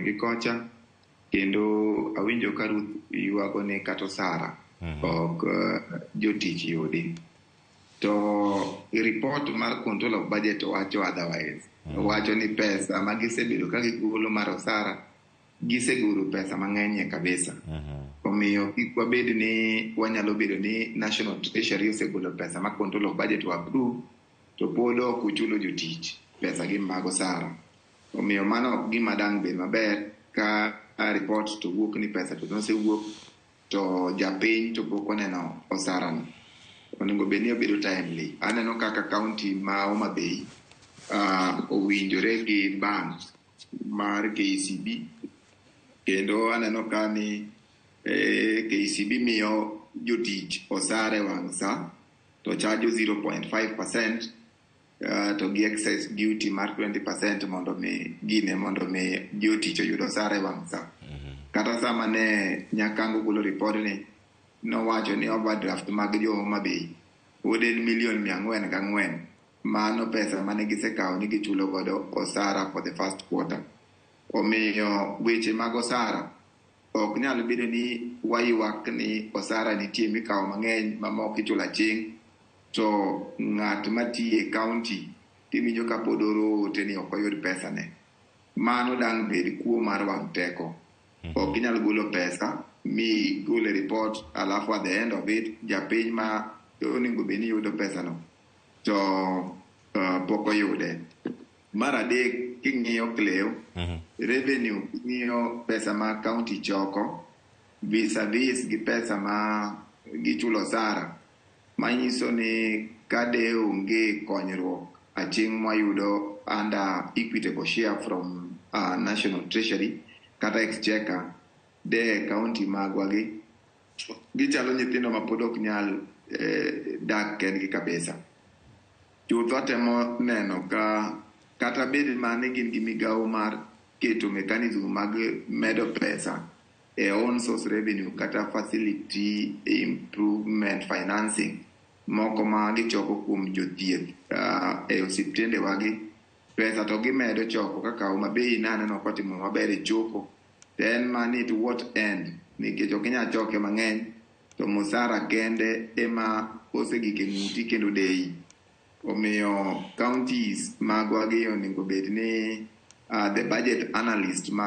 gi kocha. Kendo awinjo ka Ruth ywago ni kata osara ok jotich yudi. To report mar control of budget wacho otherwise. Wacho ni pesa ma gisebedo ka gigolo mar osara, gisegolo pesa mang'eny kabisa. Omiyo kik wabed ni wanyalo bedo ni National Treasury osegolo pesa ma control of budget o approve, to pod ok uchulo jotich pesa gi mag osara. Omiyo mano ok gima dang' bed maber ka report to wuok ni pesa to nosewuok, to japiny to pok oneno osara no. Onego bed ni obedo timely. Aneno kaka county ma Homa Bay owinjore gi bank mar KCB, kendo aneno ka ni KCB miyo jotich osara e wang' sa to chajo 0.5% to gi excise duty mar 20% mondo mi gine mondo mi jotich oyud osara e wang' sa. Kata sama ne Nyakango golo report ni, nowacho ni overdraft mag jo Homa Bay pod en milion 404. Mano pesa mane gisekawo ni gichulo godo osara for the first quarter. Omiyo weche mag osara ok nyal bedo ni waywak ni osara nitie mikawo mang'eny, mamoko ichulo aching', to ng'at matiyo e county tiwinjo ka pod oro ote ni ok oyud pesa ne. Mano dang' bed kuo mar wang' teko. Ok inyal golo pesa mi gol e report, alafu at the end of it japiny ma onego bed ni yudo pesa no to pok oyude. Mar adek, king'iyo Cleo, revenue, king'iyo pesa ma county choko vis-a-vis gi pesa ma gichulo osara, manyiso ni ka de onge konyruok aching' mwayudo under equitable share from National Treasury kata exchequer, de county magwa gi gichalo nyithindo ma pod ok nyal dak kendgi kabisa. Chutho atemo neno ka kata bed mane gin gi migawo mar keto mechanism mag medo pesa e own source revenue kata facility improvement financing moko ma gichoko kuom jothieth e osiptende wagi, pesa to gimedo choko kaka Homa Bay naneno kotimo maber e choko, to en mani to what end? Nikech ok inyal choke mang'eny to musara kende ema osegik e ng'uti kendo deyi. Omiyo counties magwa gi onego bed ni the budget analyst ma